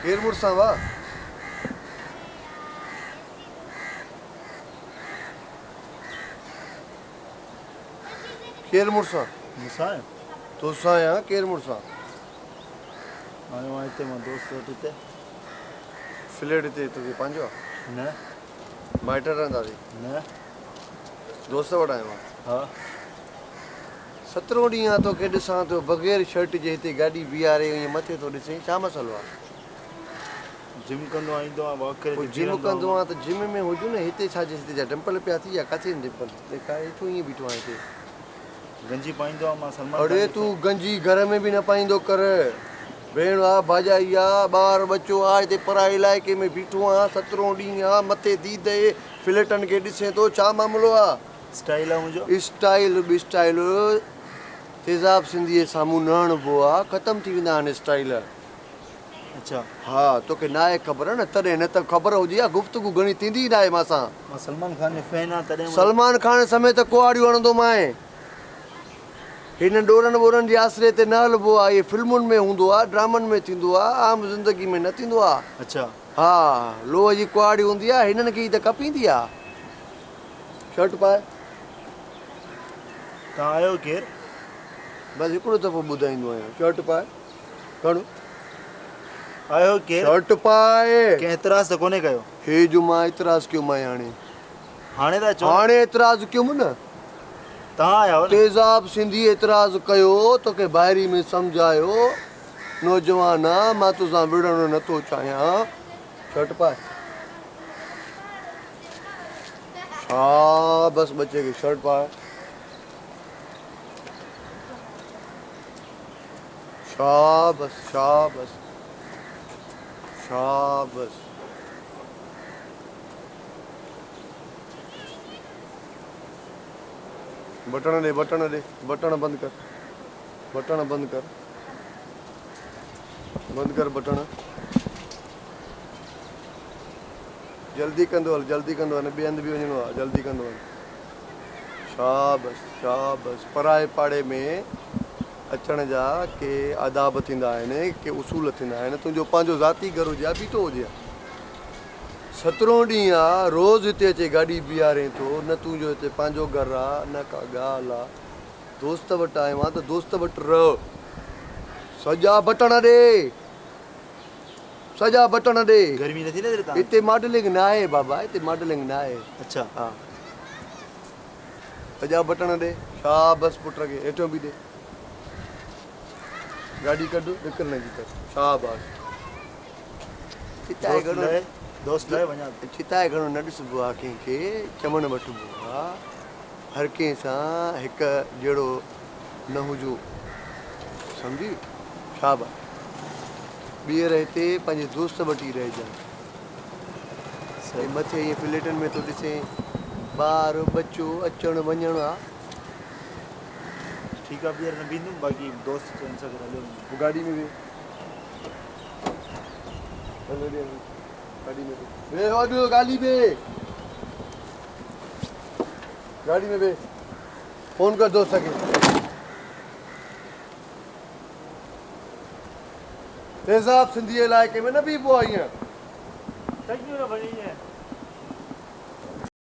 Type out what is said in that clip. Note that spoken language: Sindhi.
ڪير مڙسان وا؟ ڪير مڙسان؟ مون سان آهيو؟ توسان آهيان، ڪير مڙسان؟ آيو آهيان هتي مان دوست وٽ هتي. فليٽ هتي توکي پنهنجو آ؟ نه. مائٽ رهندا اٿئي؟ نه. دوست وٽ آيو آهين؟ ها. سترهون ڏينهن آ توکي ڏسان ٿو بغير شرٽ جي هتي گاڏي بيهاري ائين مٿي ٿو ڏسين ڇا مسئلو آ؟ جم ڪندو آهيان ايندو آهيان واڪ ڪري پوء هتي جم بيهندو ڪندو آهيان. آهين ته جم ۾ هجون نه هتي ڇا جي هتي جا ڊمپل پيا ٿي يا ڪاٿي آهن ڊمپل ڏيکار ڇو ائين بيٺو آهين هتي. گنجي پائيندو آهيان مان سلمان خان اڙي جو تون گنجي گهر ۾ به نه پائيندو ڪر ڀيڻ آ ڀاڄائي آ ٻار ٻچو آ هتي پرائي علائقي ۾ بيٺو آهيان سترهون ڏينهن آ مٿي ديد اهي فليٽن کي ڏسين ٿو ڇا معاملو آ. اسٽائيل آ منهنجو. اسٽائيل به اسٽائيل تيزاب سنڌيء سامهون نه هڻبو آ ختم ٿي ويندا آهن اسٽائيل. اڇا. ها توکي ناهي خبر نه تڏهن نه ته خبر هجي ها گفتگو گهڻي ٿيندي ئي ناهي مان سان. مان سلمان خان جو فين آهيان تڏهن مان. سلمان خان سميت ڪهاڙيون هڻندومانء. هن ڏورن ٻورن جي آسري تي نه هلبو آ اهي فلمن ۾ هوندو آ ڊرامن ۾ ٿيندو آ عام زندگي ۾ نه ٿيندو آ. اڇا. ها لوهه جي ڪهاڙي هوندي آ هنن کي ئي ته ڪپيندي آ. شرٽ پاء. توهان آهيو ڪير؟ بس هڪڙو دفعو ٻڌائيندو آهيان شرٽ پاء. کڻ. آيو ڪير؟ شرٽ پاء. ڪنهن اعتراض ته ڪونهي ڪيو؟ هي جو مان اعتراض ڪيو مانء هاڻي. هاڻي ٿا چئو نه. هاڻي اعتراض ڪيم نه. توهان آيا هو نه. تيزاب سنڌي اعتراض ڪيو، توکي ڀائري ۾ سمجهايو، نوجوان آ، مان توسان وڙهڻ نه ٿو چاهيان. شرٽ پاء. شابس ٻچي کي شرٽ پاء. شابس شابس شابس. بٽڻ ڏي بٽڻ ڏي بٽڻ بند ڪر بٽڻ بند ڪر بند ڪر بٽڻ جلدي ڪندو هل جلدي ڪندو هل ٻئي هنڌ به وڃڻو آهي جلدي ڪندو هل شابس شابس پرائي پاڙي ۾ اچڻ جا ڪي آداب ٿيندا آهن، ڪي اصول ٿيندا آهن. تنهنجو پنهنجو ذاتي گهر هجي ها، بيٺو هجي ها. سترهون ڏينهن آ، روز هتي اچي گاڏي بيهارين ٿو، نه تنهنجو هتي پنهنجو گهر آ، نه ڪا ڳالهه آ. دوست وٽ آيو آهان ته دوست وٽ رهه. سڄا بٽڻ ڏي. سڄا بٽڻ ڏي. گرمي نٿي لڳي توهان کي؟ هتي ماڊلنگ ناهي بابا، هتي ماڊلنگ ناهي. اڇا. ها. سڄا بٽڻ ڏي. شابس پٽ کي هيٺيون به ڏي. گاڏي ڪڍ نڪرڻ جي ڪر. شاباش. چتائي گهڻو دوست لهي وڃان ٿو. چتائي گهڻو نه ڏسبو آ ڪنهن کي چوڻ وٺبو آ. هر ڪنهن سان هڪ جهڙو نه هجو. سمجهي؟ شاباش. ٻيهر هتي پنهنجي دوست وٽ ئي رهجان. ۽ مٿي ائين فليٽن ۾ ٿو ڏسين ٻار ٻچو اچڻ وڃڻ آ. ٺيڪ آ ٻيهر نه بيهندم باقي دوست چون سان گڏ هليو ويندم. پوء گاڏي ۾ ويهه. هل هيڏي هل گاڏي ۾ ويهه. ويهه هوڏ گاڏي ۾ گاڏي ۾ ويهه. فون ڪر دوست کي. تيزاب سنڌي علائقي ۾ نه بيهبو آ ائين. سچ نه ڀلي ائين.